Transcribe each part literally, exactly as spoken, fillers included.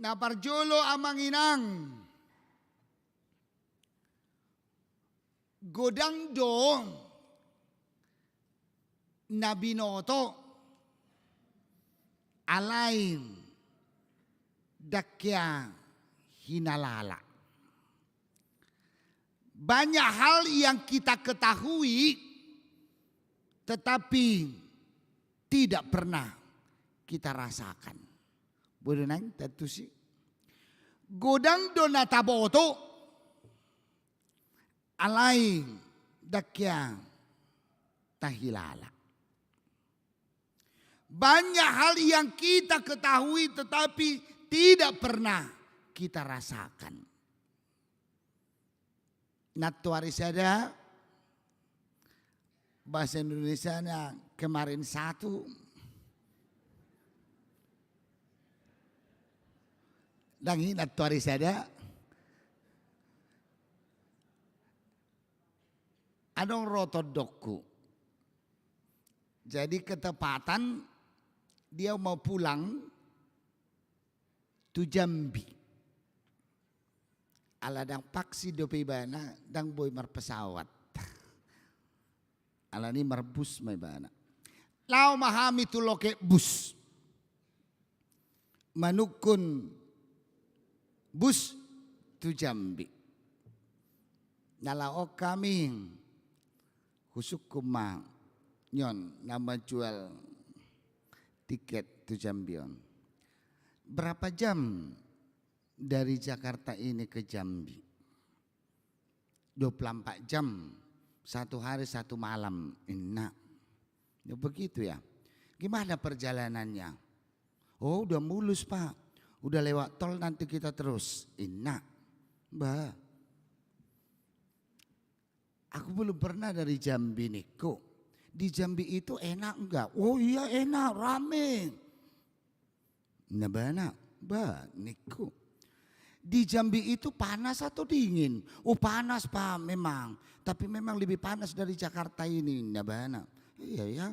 Na parjolo amang inang, godang do na binoto alai ndang hea hinalala. Banyak hal yang kita ketahui, tetapi tidak pernah kita rasakan. Boi do nang tantu si. Godang do na taboto, alai ndang hea tahilala. Banyak hal yang kita ketahui tetapi tidak pernah kita rasakan. Nantoari sada, bahasa Indonesianya kemarin satu. Ndang i nantoari sada. Adong ro tondongku. Jadi ketepatan dia mau pulang tu Jambi. Ala ndang vaksin dope ibana, ndang boi marpesawat. Alani marbus ma ibana. Laho ma hami tu loket bus. Manungkun bus tu Jambi. Na laho hami, husungkun ma nion na manjual tiket tu Jambi on. Berapa jam dari Jakarta ini ke Jambi? Dua puluh empat jam, satu hari satu malam, inna. Ya begitu ya. Gimana perjalanannya? Oh, udah mulus, Pak. Udah lewat tol nanti kita terus, inna. Bah. Aku belum pernah dari Jambi, ningku. Di Jambi itu enak enggak? Oh iya, enak, rame. Nah, bana, bah, ningku. Di Jambi itu panas atau dingin? Oh, panas, Pak, memang. Tapi memang lebih panas dari Jakarta ini. Nah, bana. Iya, ya.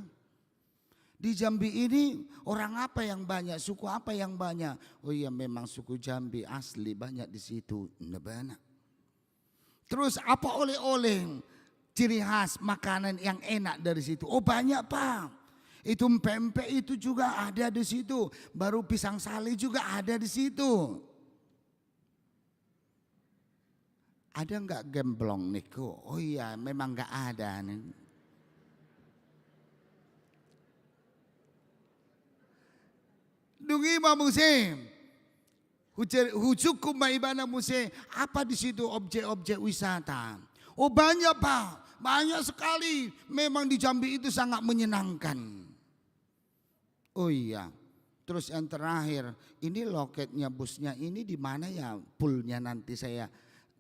Di Jambi ini orang apa yang banyak, suku apa yang banyak? Oh iya, memang suku Jambi asli banyak di situ. Nah, bana. Terus apa oleh-oleh, ciri khas makanan yang enak dari situ? Oh, banyak, Pak. Itu pempek itu juga ada di situ. Baru pisang sale juga ada di situ. Ada nggak gemblong, ningku? Oh iya, memang nggak ada nih. Dung i ma muse. Huce-, husungkun ma ibana muse, apa di situ objek-objek wisata? Oh, banyak, Pak. Banyak sekali. Memang di Jambi itu sangat menyenangkan. Oh iya. Terus yang terakhir, ini loketnya busnya ini di mana ya, poolnya nanti saya,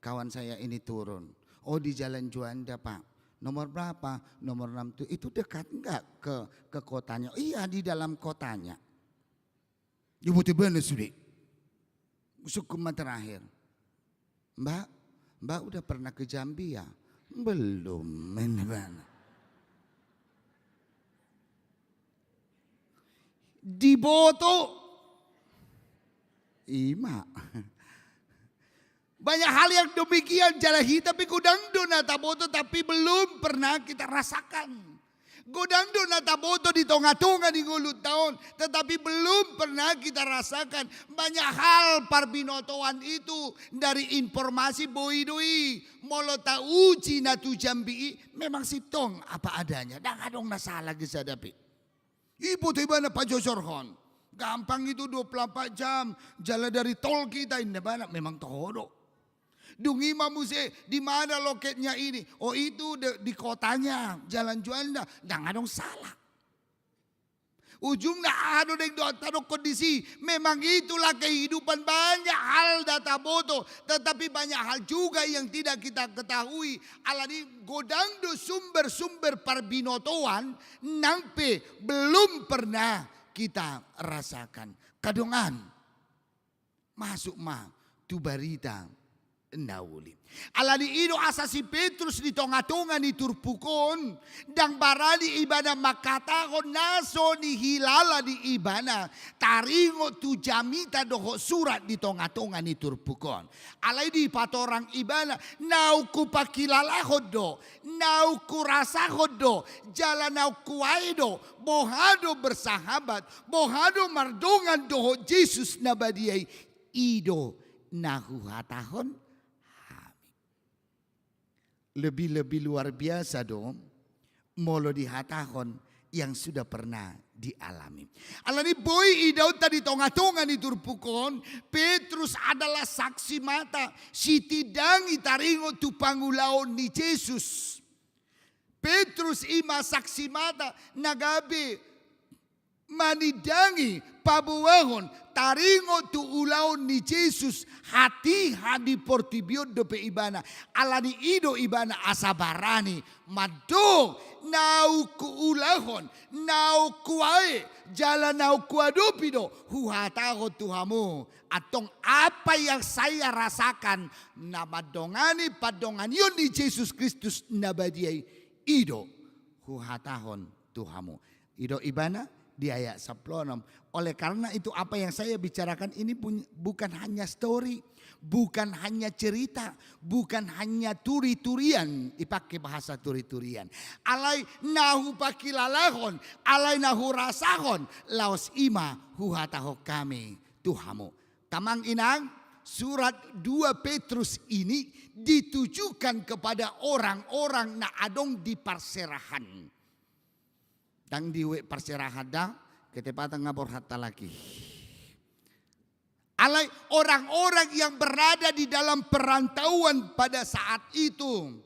kawan saya ini turun? Oh, di Jalan Juanda, Pak. Nomor berapa? Nomor enam tuh. Itu dekat nggak ke, ke kotanya? Iya, di dalam kotanya. Diboto ibana sude. Sungkun ma terakhir. Mbak, Mbak udah pernah ke Jambi ya? Belum, men, bana. Diboto. Ima. Banyak hal yang demikian, jala hita pe godang do na taboto, tapi belum pernah kita rasakan. Godang do na taboto di tonga-tonga ni ngolunta on, tetapi belum pernah kita rasakan. Banyak hal parbinotoan itu dari informasi boi do i, molo tauji na tu Jambi i, memang sintong apa adanya. Ndang adong na sala ge sada pe. Diboto ibana pajojorhon. Gampang itu dua puluh empat jam, jala dari tol kita, inna ibana, memang toho do. Dung i ma muse, di mana loketnya ini? Oh, itu de-, di kotanya, Jalan Juanda. Ndang adong sala. Ujungna aha do naeng do tadokkon disi? Memang itulah kehidupan, banyak hal na taboto, tetapi banyak hal juga yang tidak kita ketahui. Alani godang do sumber-sumber parbinotoan nang pe belum pernah kita rasakan. Kadongan. Masuk ma tu barita na uli. Alani i do asa si Petrus di tonga-tonga ni turpuk on, ndang barani ibana mangkatahon na so nihilala ni ibana taringot tu jamita dohot surat di tonga-tonga ni turpuk on. Alai dipatorang ibana, naung hupangkilalahon do, naung hurasahon do, jala naung huae do, boha do bersahabat, boha do mardongan dohot Jesus na badia i, i do na huhatahon hami. Lebih-lebih luar biasa do, molo dihatahon yang sudah pernah dialami. Alani boi idaonta di tonga-tonga ni turpuk on, Petrus adalah saksi mata, sitindangi taringot tu pangulaon ni Jesus. Petrus i ma saksi mata, na gabe manindangi paboahon taringot tu ulaon ni Jesus hatiha di portibi on dope ibana. Alani i do ibana asa barani mandok, naung huulahon, naung huae, jala naung huadopi do, huhatahon tu hamu. Antong apa yang saya rasakan, na mandongani pandonganion ni Jesus Kristus na badia i, i do huhatahon tu hamu. I do ibana di ayat sampulu onom. Oleh karena itu, apa yang saya bicarakan ini pun-, bukan hanya story, bukan hanya cerita, bukan hanya turi-turian, dipake bahasa turi-turian. Alai na hupangkilalahon, alai na hurasahon, laos i ma huhatahon hami tu hamu. Amang inang, surat dua Petrus ini ditujukan kepada orang-orang na adong di parserahan. Ndang di W parserahan da, ketepatan nga borhat halak i. Alai orang-orang yang berada di dalam perantauan pada saat itu.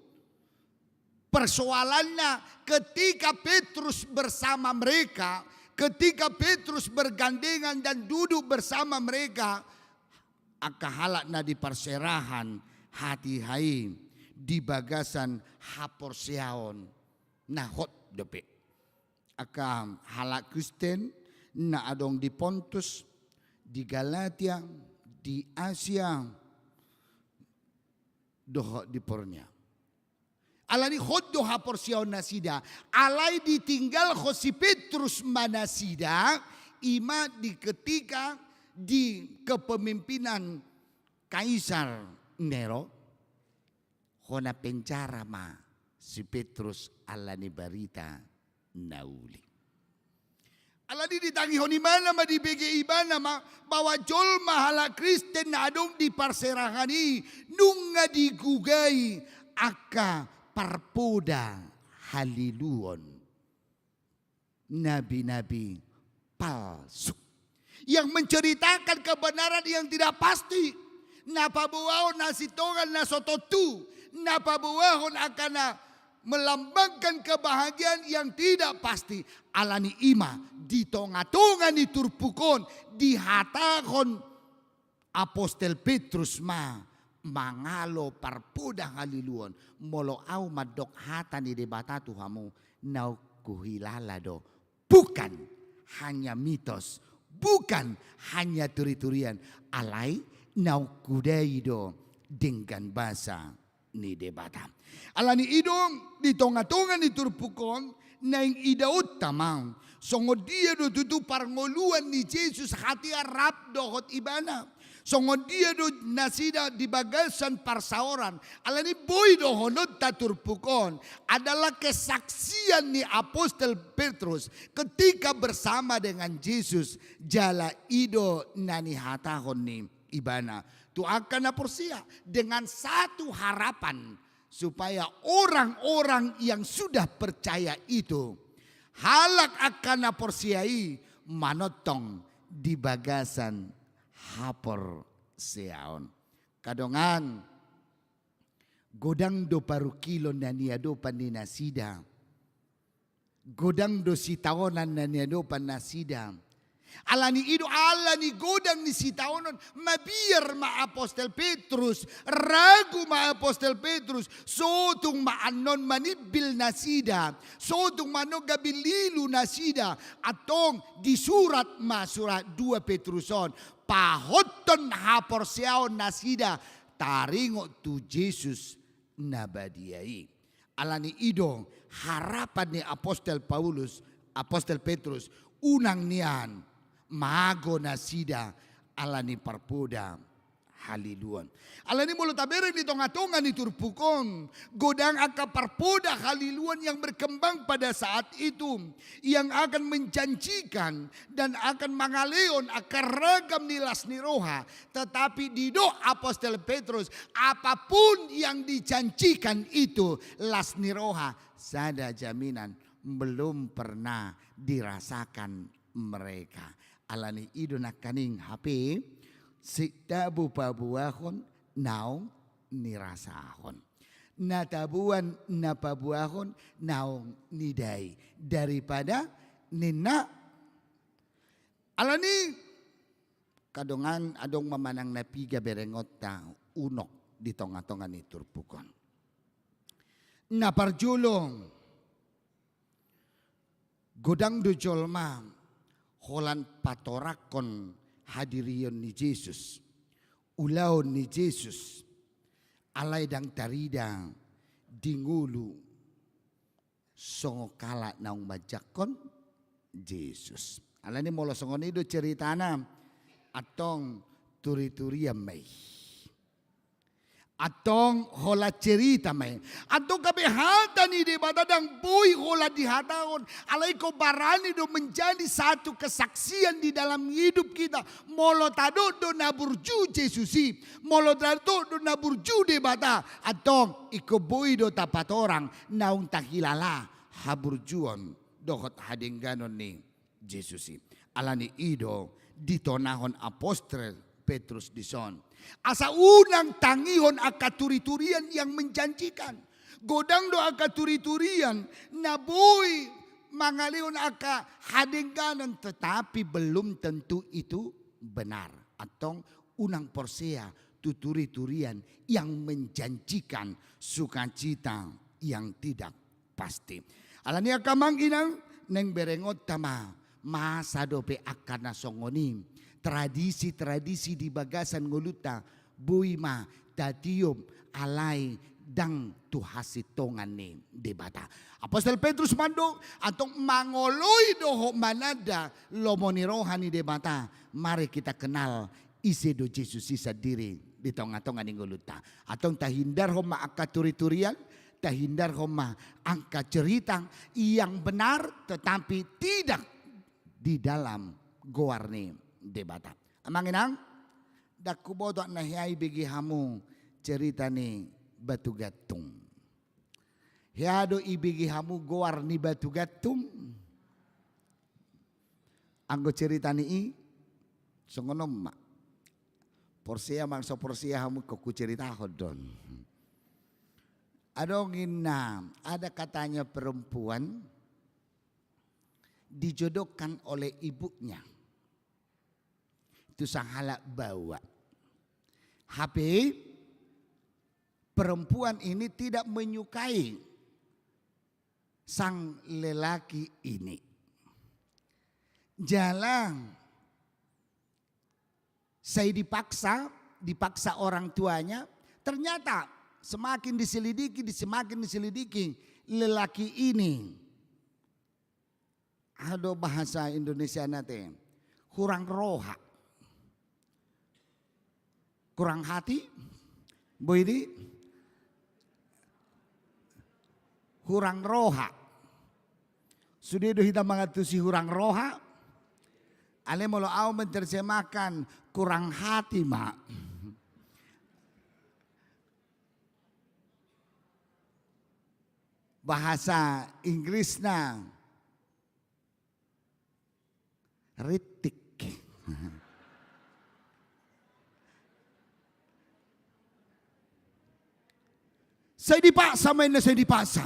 Persoalannya, ketika Petrus bersama mereka, ketika Petrus bergandengan dan duduk bersama mereka, angka halak na di parserahan hatiha i di bagasan haporseaon na hot dope. Angka halak Kristen na adong di Pontus, di Galatia, di Asia, dohot di Pornea. Alani hot do haporseaon nasida, alai ditinggalhon si Petrus ma nasida, i ma di ketika di kepemimpinan Kaisar Nero, hona penjara ma si Petrus alani barita na uli. Alani ditangihon ibana ma, dibege ibana ma, bahwa jolma halak Kristen na adong di parserahan i nunga digugai angka parpoda haliluon, nabi-nabi palsu yang menceritakan kebenaran yang tidak pasti, na paboahon na sintongan na so tontu, na paboahon angka na melambangkan kebahagiaan yang tidak pasti. Alani i ma di tonga-tonga ni turpuk on dihatahon apostel Petrus ma mangalo parpoda haliluon, molo ahu mandok hata ni Debata tu hamu, naung huhilala do, bukan hanya mitos, bukan hanya turi-turian, alai naung hudai do denggan basa ni Debata. Alani i do di tonga-tonga ni turpuk on naeng idaonta ma songon dia do tutu parngoluan ni Jesus hatiha rap dohot ibana. Songon dia do nasida di bagasan parsaoran. Alani boi dohononta turpuk on adalah kesaksian ni apostel Petrus ketika bersama dengan Jesus, jala i do na nihatahon ni ibana tu angka na porsea dengan satu harapan, supaya orang-orang yang sudah percaya itu, halak angka na porsea i, manongtong di bagasan haporseaon. Angka dongan, godang do parungkilon na niadopan ni nasida. Godang do sitaonan na niadopan nasida. Alani i do, alani godang ni sitaonon, mabiar ma apostel Petrus, ragu ma apostel Petrus, so tung ma annon manimbil nasida, so tung ma annon gabe lilu nasida, antong disurat ma surat dua Petrus on, pahothon haporseaon nasida, taringot tu Jesus na badia i. Alani i do harapan ni apostel Paulus, apostel Petrus, unang nian mago nasida alani parpoda haliluon. Alani molo tabereng di tonga-tonga ni turpuk on, godang angka parpoda haliluon yang berkembang pada saat itu, yang akan menjanjikan dan akan mangalehon angka ragam ni las ni roha. Tetapi didok apostel Petrus, apapun yang dijanjikan itu, las ni roha, sada jaminan belum pernah dirasakan mereka. Alani i do nangkaning, hape sik tabo paboahon naung nirasahon. Na taboan na paboahon naung nidai daripada ninna. Alani i, kadongan adong ma manang na piga berengonta unok di tonga-tonga ni turpuk on. Na parjolo, godang do jolma holan patorangkon hadirion ni Jesus, ulaon ni Jesus, alai ndang tarida di ngolu songon halak naung manjangkon Jesus. Alani molo songon i do ceritana, antong turi-turian ma i. Antong holan cerita ma i. Antong gabe hata ni Debata ndang boi holan dihatahon. Alai ingkon barani do menjadi satu kesaksian di dalam hidup kita. Molo tadok do na burju Jesus i, molo tadok do na burju Debata, antong ingkon boi do tapatorang naung tahilala haburjuon dohot hadengganon ni Jesus i. Alani i do ditonahon apostel Petrus dison, asa unang tangihon angka turi-turian yang menjanjikan. Godang do angka turi-turian na boi mangalehon angka hadengganon, tetapi belum tentu itu benar. Antong unang porsea tu turi-turian yang menjanjikan sukacita yang tidak pasti. Alani i angka amang inang, naeng berengonta ma, masa dope angka na songon i, tradisi-tradisi di bagasan ngolunta, boi ma tatiop, alai ndang tu hasintongan ni Debata. Apostel Petrus mandok, antong mangoloi dohot mananda lomo ni roha ni Debata. Mari kita kenal ise do Jesus i sandiri di tonga-tonga ni ngolunta. Antong tahindarhon ma angka turi-turian, tahindarhon ma angka cerita yang benar tetapi tidak di dalam goar ni Debata. Amang inang, ndang huboto na hea ibege hamu cerita ni Batu Gantung. Hea do ibege hamu goar ni Batu Gantung? Anggo cerita ni i songon on ma. Porsea manang so porsea hamu, ingkon huceritahon do on. Adong ninna, ada katanya perempuan dijodohkan oleh ibunya tu sahalak baoa. Hape perempuan ini tidak menyukai sang lelaki ini. Jala sai dipaksa, dipaksa orang tuanya, ternyata semakin diselidiki, di-, semakin diselidiki lelaki ini. Aha do bahasa Indonesiana te? Hurang roha. Kurang hati? Boi di? Hurang roha. Sude do hita mangantusi hurang roha. Alai molo au menerjemahkan, kurang hati ma. Bahasa Inggrisna, ritik. Sai dipaksa ma inna, sai dipaksa.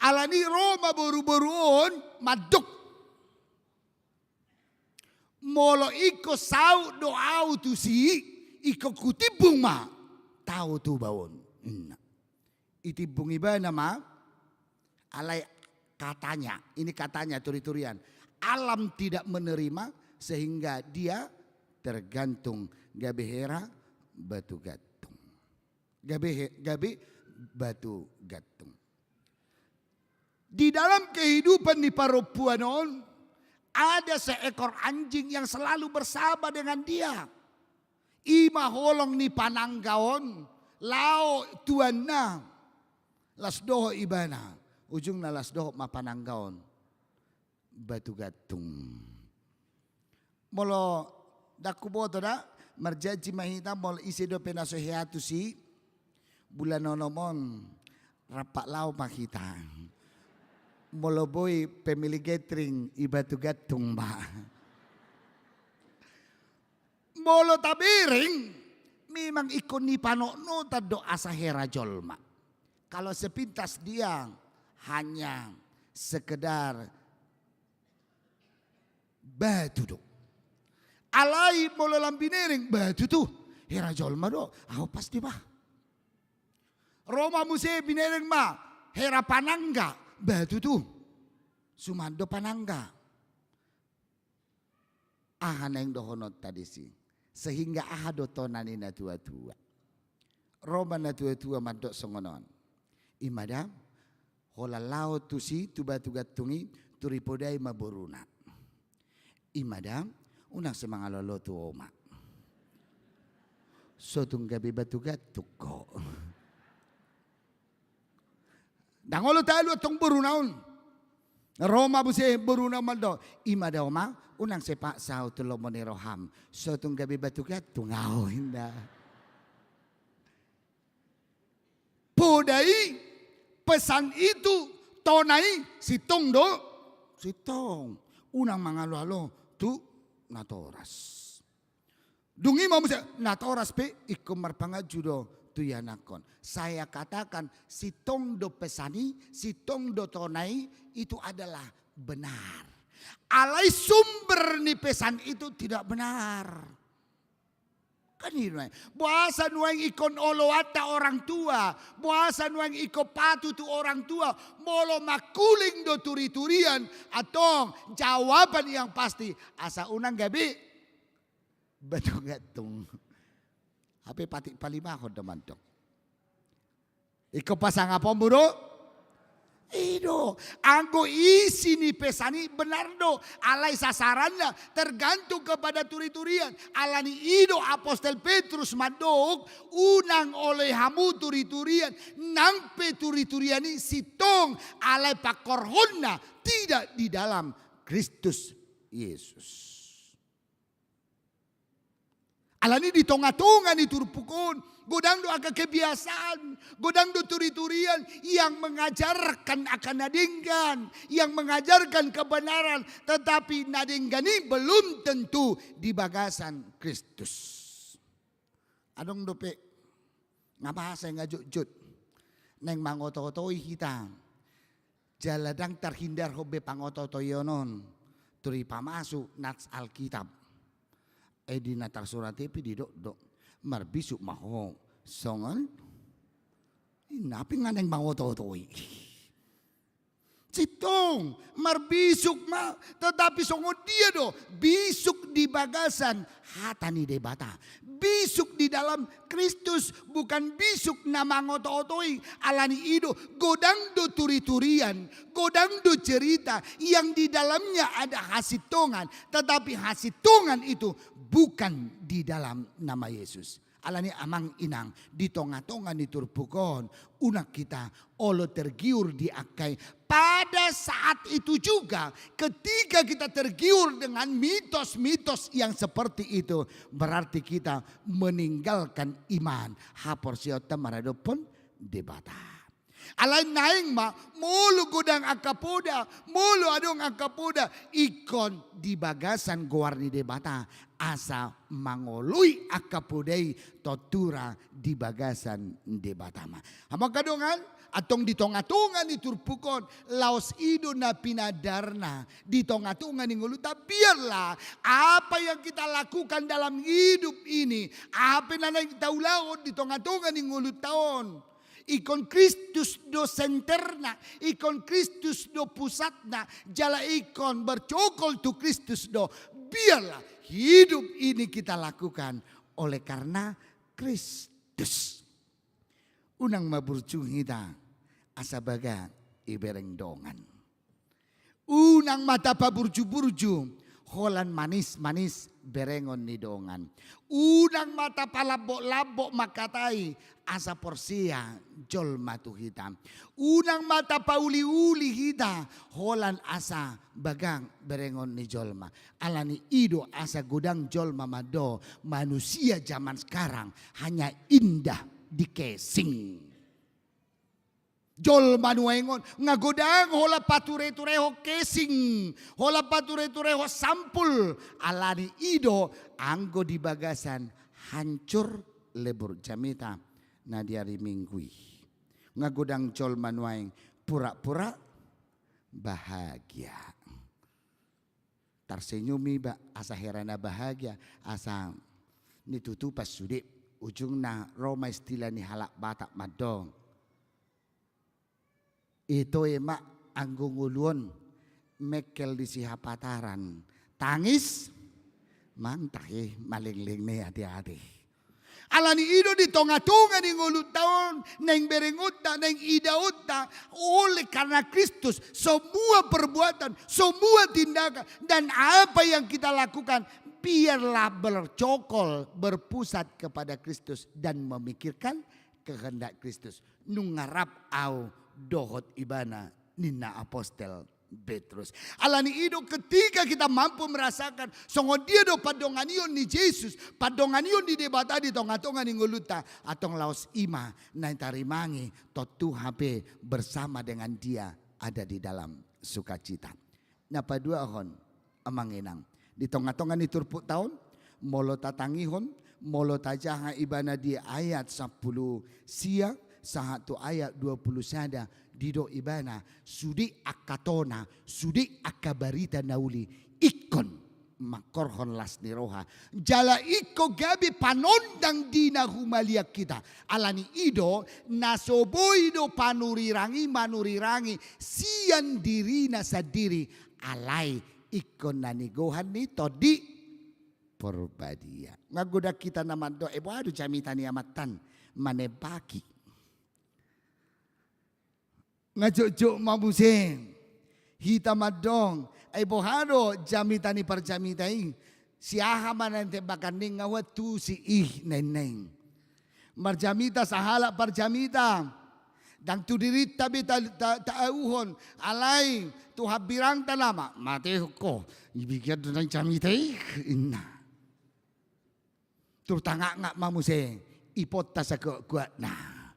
Alani ro ma boru-boru on mandok. Molo ingkon saut do au tusi, ingkon hutimbung ma tao Toba on, ninna. Itimbung ibana ma, alai katanya, ini katanya turi-turian, alam tidak menerima sehingga dia tergantung, gabe hera Batu Gantung. Gabe he-, gabe batu gantung. Di dalam kehidupan ni parompuan on, ada seekor anjing yang selalu bersama dengan dia. I ma holong ni panangga on, laho tuanna, las dohot ibana. Ujungna las dohot ma panangga on batu gantung. Molo ndang huboto da, marjanji ma hita, molo ise dope na so hea tusi, bulan onom on, rap laho ma hita. Molo boi family gathering, i batu gantung ma. Molo tabereng, memang ingkon nipanotnotan do asa hera jolma. Kalau sepintas dia hanya sekedar batu do. Alai molo lam binereng, batu tu, hera jolma do, ahu pasti bah. Ro ma muse binereng ma, hera panangga, batu tu. Suman do panangga. Aha naeng dohononta disi? Sehingga aha do tona ni natuatua? Ro ma natuatua mandok songon on. I ma da, holan laho tusi tu batu gantung i, tu ripodai ma boruna. I ma da, unang sai mangaloalo tu oma. So tung gabe batu gantung ho. Ndang olo talu antong boruna on. Ro ma muse boruna mandok, i ma da oma, unang sai paksa ahu tu lomo ni roham. So tung gabe batu gantung ahu, inda. Poda i, pesan itu, tona i, sintong do, sintong. Unang mangaloalo tu natoras. Dung i ma muse, natoras pe ingkon marpanganju do tu ianakhon. Saya katakan, sintong do pesan i, sintong do tona i, itu adalah benar. Alai sumber ni pesan itu tidak benar. Kan i do nuaeng. Boasa nuaeng ingkon oloanta orang tua, boasa nuaeng ingkon patuh tu orang tua, molo mangkuling do turiturian, antong jawaban yang pasti, asa unang gabe batu gantung. Hape patik palimahon do mandok. Ingkon pasangaponmu do? I do. Anggo isi ni pesan i benar do. Alai sasaranna tergantung kepada turiturian. Alani i do Apostel Petrus mandok, unang oloi hamu turiturian. Nang pe turiturian i sintong, alai pangkorhonna tidak di dalam Kristus Yesus. Alani di tonga-tonga ni turpuk on, godang do angka kebiasaan, godang do turiturian yang mengajarkan akan na denggan, yang mengajarkan kebenaran, tetapi na denggan i belum tentu di bagasan Kristus. Adong dope, nga masa nga jotjot, naeng mangoto-otoi hita. Jala ndang tarhindarhon be pangoto-otoion on, tor i pamasu nas Alkitab. Ai di na tarsurat i pe didok do, marbisuk ma ho songon i, na pe nga naeng mangoto-otoi. Sintong, marbisuk ma, tetapi songon dia do, bisuk di bagasan hata ni Debata. Bisuk di dalam Kristus, bukan bisuk na mangoto-otoi. Alani i do, godang do turiturian, godang do cerita yang di dalamnya ada hasintongan, tetapi hasintongan itu bukan di dalam nama Yesus. Alani amang inang, di tonga-tonga ni turpuk on, unang hita olo tergiur di angka i. Pada saat itu juga, ketika kita tergiur dengan mitos-mitos yang seperti itu, berarti kita meninggalkan iman, haporseaonta maradophon Debata. Alai naeng ma, molo godang angka poda, molo adong angka poda, ingkon di bagasan goar ni Debata, asa mangoloi angka poda i tontu ra di bagasan Debata ma. Hamu angka dongan, antong di tonga-tonga ni turpuk on, laos i do na pinadarna di tonga-tonga ni ngolunta, biarlah apa yang kita lakukan dalam hidup ini, apa na naeng taulahon di tonga-tonga ni ngolunta on, ingkon Kristus do senterna, ingkon Kristus do pusatna, jala ingkon bercokol tu Kristus do. Biarlah hidup ini kita lakukan oleh karena Kristus. Unang ma burju hita asa bagak ibereng dongan. Unang ma tapaburju-burju holan manis-manis berengon ni dongan. Unang ma tapalambok-lambok mangkatai asa porsea jolma tu hita. Unang ma tapauli-uli hita holan asa bagak berengon ni jolma. Alani i do asa godang jolma mandok, manusia zaman sekarang hanya indah di casing. Jolma nuaeng on nga godang holan pature-turehon casing, holan pature-turehon sampul. Alani i do anggo di bagasan hancur lebur jamita na di ari Minggu i. Nga godang jolma nuaeng pura-pura bahagia. Tarsenyum iba asa hera na bahagia, asa nitutupan sude. Ujungna ro ma istilah ni halak Batak mandok, itoe ma anggo ngolu on mengkel di sihapataran. Tangis mantah, eh, malengleng ne, hati-hati. Alani i do di tonga-tonga ni ngolunta on, naeng berengonta, naeng idaonta, oleh karena Kristus, semua perbuatan, semua tindakan, dan apa yang kita lakukan, biarlah bercokol, berpusat kepada Kristus dan memikirkan kehendak Kristus. Nunga rap au dohot ibana, ninna apostel Petrus. Alani i do ketika kita mampu merasakan songon dia do pandonganion ni Jesus, pandonganion ni Debata di tonga-tonga ni ngolunta, antong laos i ma na tarimangi, tontu hape bersama dengan Dia ada di dalam sukacita. Na paduahon, amang inang, di tonga-tonga ni turpukta on, molo tatangihon, molo tajaha ibana di ayat sampulu sia sahat tu ayat dua pulu sada, didok ibana, sude angka tona, sude angka barita na uli, ingkon mangkorhon las ni roha. Jala ingkon gabe panondang di na humaliang hita. Alani i do, na so boi do panurirang i manurirangi sian dirina sandiri, alai ingkon na nigohan ni Tondi Porbadia. Nga godang hita na mandok, eh, boha do jamita ni amanta on, manembaki. Nga jotjot ma muse hita mandok, eh, boha do jamita ni parjamita i, si aha ma na nitembakan ni, nga hua tu si i, naeng-naeng. Marjamita sahalak parjamita. Ndang tu dirinta be ta, ta, taauhon, alai tu hambirangta nama, matehon ho, ibegean do naeng jamita i, inna. Turtangatngat ma muse, iponta sakuakkuakna.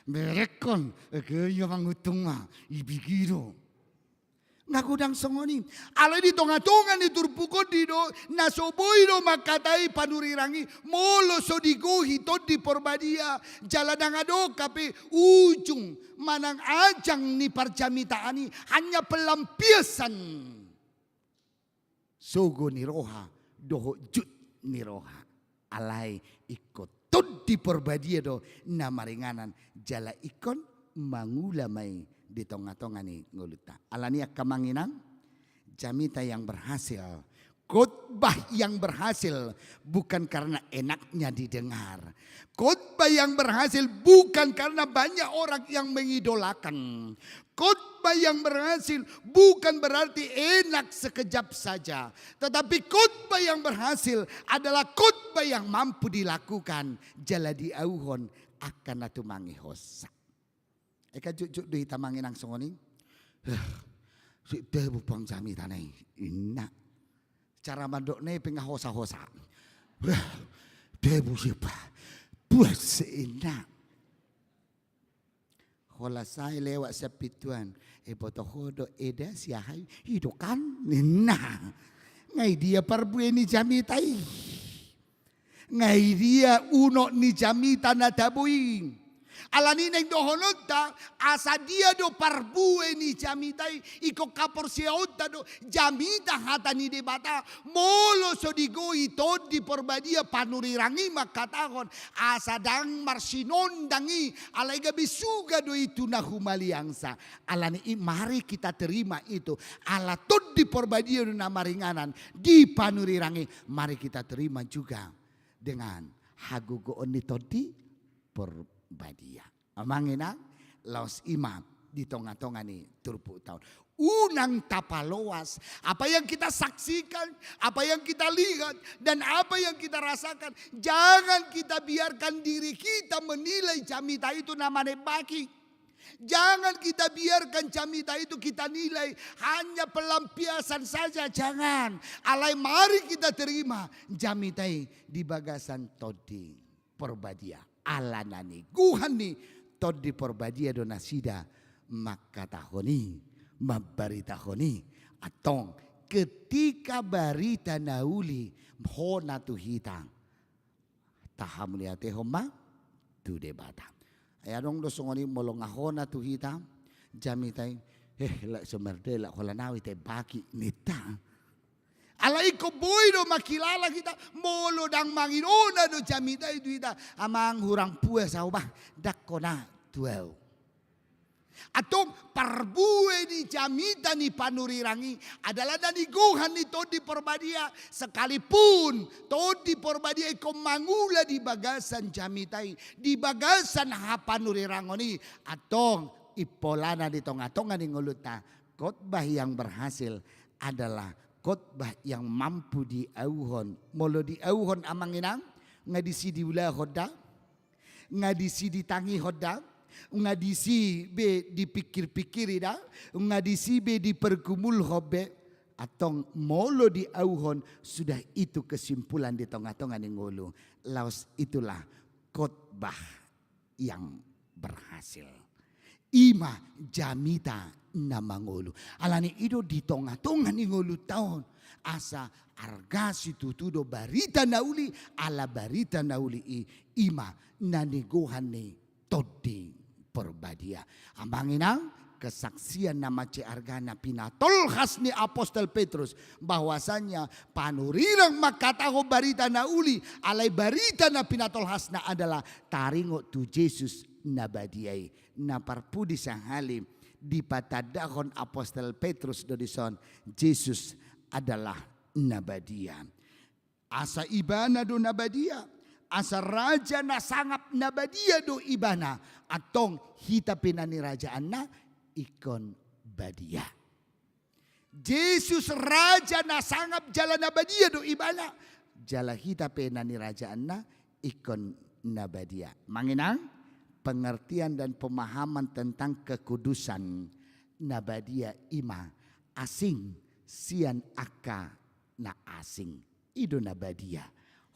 Berenghon, ege ia manguntung ma, ibege do. Nga godang songon i. Alai di tonga-tonga ni turpuk on didok, na so boi do mangkatai panurirang i, molo so digohi Tondi Porbadia, jala ndang adong hape ujung manang ajang ni parjamitaan i, hanya pelampiasan sogo ni roha dohot jut ni roha. Alai ingkon Tondi Porbadia do na maringanan, jala ingkon mangula ma i di tonga-tonga ni ngolunta. Alani i angka amang inang, jamita yang berhasil, khotbah yang berhasil bukan karena enaknya didengar. Khotbah yang berhasil bukan karena banyak orang yang mengidolakan. Khotbah yang berhasil bukan berarti enak sekejap saja. Tetapi khotbah yang berhasil adalah khotbah yang mampu dilakukan. Jala diauhon angka na tumangi hosa. Eka jotjot do hita amang inang songon i. Sip tebu pang jamita na i, inna. Cara mandok na i pe nga hosa-hosa. Tebu sip. Buat si inna. Holan sai lewat sian pintuan, eh, boto ho do eda si aha i, i do kan, ninna. Nga i dia parbue ni jamita i? Nga i dia unok ni jamita na tabo i? Alani i naeng dohononta, asa dia do parbue ni jamita i? Ingkon haporseaonta do jamita hata ni Debata, molo so digohi Tondi Porbadia panurirang i mangkatahon, asa ndang marsinondang i, alai gabe suga do i tu na humaliangsa. Alani i mari kita terima itu. Ala Tondi Porbadia do na maringanan di panurirang i, mari kita terima juga dengan hagogoon ni Tondi Porbadia. Amang inang, laos i ma di tonga-tonga ni turpukta on. Unang tapaloas apa yang kita saksikan, apa yang kita lihat, dan apa yang kita rasakan. Jangan kita biarkan diri kita menilai jamita itu na manembaki. Jangan kita biarkan jamita itu kita nilai hanya pelampiasan saja, jangan. Alai mari kita terima jamita i di bagasan Tondi Porbadia. Ala na nigohan ni Tondi Porbadia do nasida mangkatahon i, mambaritahon i. Antong, ketika barita na uli hona tu hita, tahamauliatehon ma tu Debata. Ai adong do songon i, molo nga hona tu hita jamita i, eh, lak so merde, lak holan au i tembaki, ninta. Alai ingkon boi do mangkilala hita, molo ndang mangido hona do jamita i tu hita, amang, hurang puas au bah, ndang hona tu au. Antong, parbue ni jamita ni panurirang i adalah na nigohan ni Tondi Porbadia. Sekalipun Tondi Porbadia ingkon mangula di bagasan jamita i, di bagasan hapanurirangon i, antong, impolana di tonga-tonga ni ngolunta, khotbah yang berhasil adalah khotbah yang mampu diauhon. Molo diauhon, amang inang, nga disi diulahon da, nga disi ditangihon da, nga disi be dipikir-pikiri da, nga disi be dipergumulhon be. Antong, molo diauhon, sudah itu kesimpulan di tonga-tonga ni ngolu. Laos itulah khotbah yang berhasil. I ma jamita na mangolu. Ala ni i do di tonga-tonga ni ngolunta on, asa arga situtu do barita na uli, ala barita na uli i, i ma na nigohan ni Tondi Porbadia. Amang inang, kesaksian na mansai arga na pinatolhas ni apostel Petrus, bahwasanya panurirang mangkatahon barita na uli, alai barita na pinatolhasna adalah taringot tu Jesus na badia i. Na parpudi sahali, dipatandahon apostel Petrus do dison Jesus adalah na badia. Asa ibana do na badia, asa raja na sangap na badia do ibana, antong hita pe na nirajaanna ingkon badia. Jesus raja na sangap jala na badia do ibana, jala hita pe na nirajaanna ingkon na badia. Amang inang, pengertian dan pemahaman tentang kekudusan na badia i ma asing sian angka na asing. I do na badia,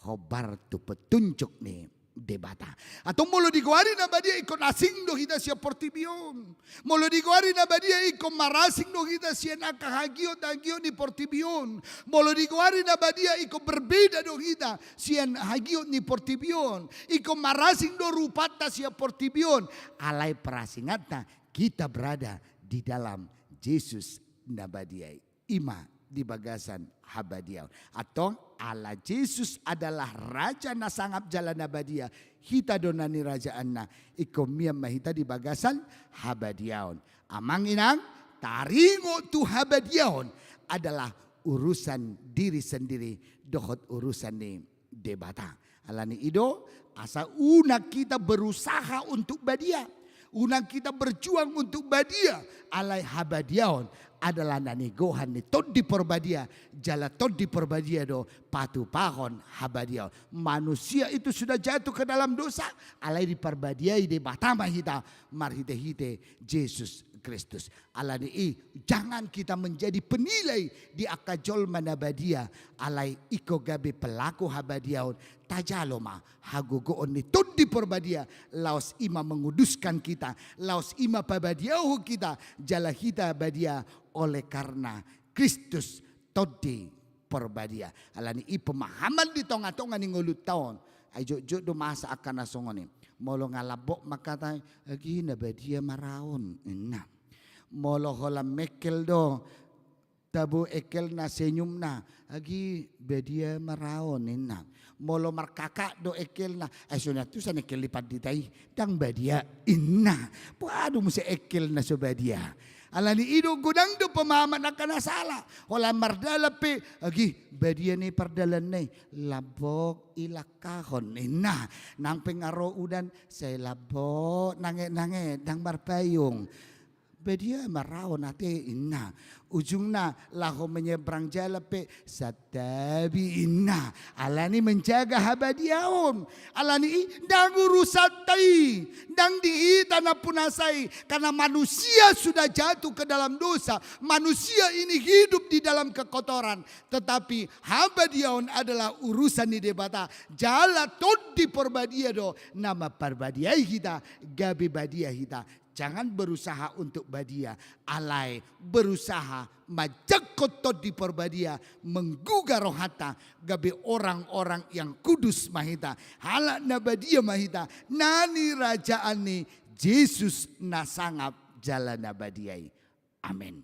hombar tu petunjuk ni Debata. Antong molo digoari na badia ingkon asing do hita sian portibi on. Molo digoari na badia ingkon marasing do hita sian angka hagiot-hagiot ni portibi on. Molo digoari na badia ingkon berbeda do hita sian hagiot ni portibi on. Ingkon marasing do rupanta sian portibi on. Alai parasinganta, kita berada di dalam Jesus na badia i. I ma di bagasan habadiaon. Antong, ala Jesus adalah raja na sangap jala na badia, hita do na nirajaanna, ingkon mian ma hita di bagasan habadiaon. Amang inang, taringot tu habadiaon adalah urusan diri sendiri dohot urusan ni Debata. Ala ni i do, asa unang kita berusaha untuk badia, unang kita berjuang untuk badia, alai habadiaon adalah na nigohan ni Tondi Porbadia, jala Tondi Porbadia do patupahon habadiaon. Manusia itu sudah jatuh ke dalam dosa, alai diparbadiai Debata ma hita marhite-hite Jesus Kristus. Ala ni i, jangan kita menjadi penilai di angka jolma na badia, alai ingkon gabe pelaku habadiaon, tajalo ma hagogoon ni Tondi Porbadia, laos i ma menguduskan kita, laos i ma pabadiahon hita, jala hita badia oleh karena Kristus Tondi Porbadia. Ala ni i pemahaman di tonga-tonga ni ngolunta on. Ai jotjot do masa angka na songon i. Molo nga lambok mangkatai, agi na badia ma ra on, ninna. Molo holan mengkel do, Tabo engkelna, senyumna, agi badia ma ra on, ninna. Molo markakak do engkelna, ai songon i antusan engkel ni pandita i, ndang badia, ninna. Boha do muse engkelna so badia? Alani i do godang do pemahaman angka na sala. Holan mardalan pe, agi badia ni pardalanna i, lambok i langkahon, ninna. Nang pe nga ro udan, sai lambok, nanget-nanget, ndang marpayung. Badia ma ra on ate, ninna. Ujungna laho menyeberang jalan pe santabi, ninna. Alani menjaga habadiaon. Alani i ndang urusanta i. Ndang di hita nampunasa i. Karena manusia sudah jatuh ke dalam dosa. Manusia ini hidup di dalam kekotoran. Tetapi habadiaon adalah urusan ni Debata. Jala Tondi Porbadia do na mamparbadiai hita, gabe badia hita. Jangan berusaha untuk badia, alai berusaha manjangkon Tondi Porbadia, menggugah rohanta, gabe orang-orang yang kudus ma hita, halak na badia ma hita, na nirajaan ni Jesus na sangap jala na badia i. Amen.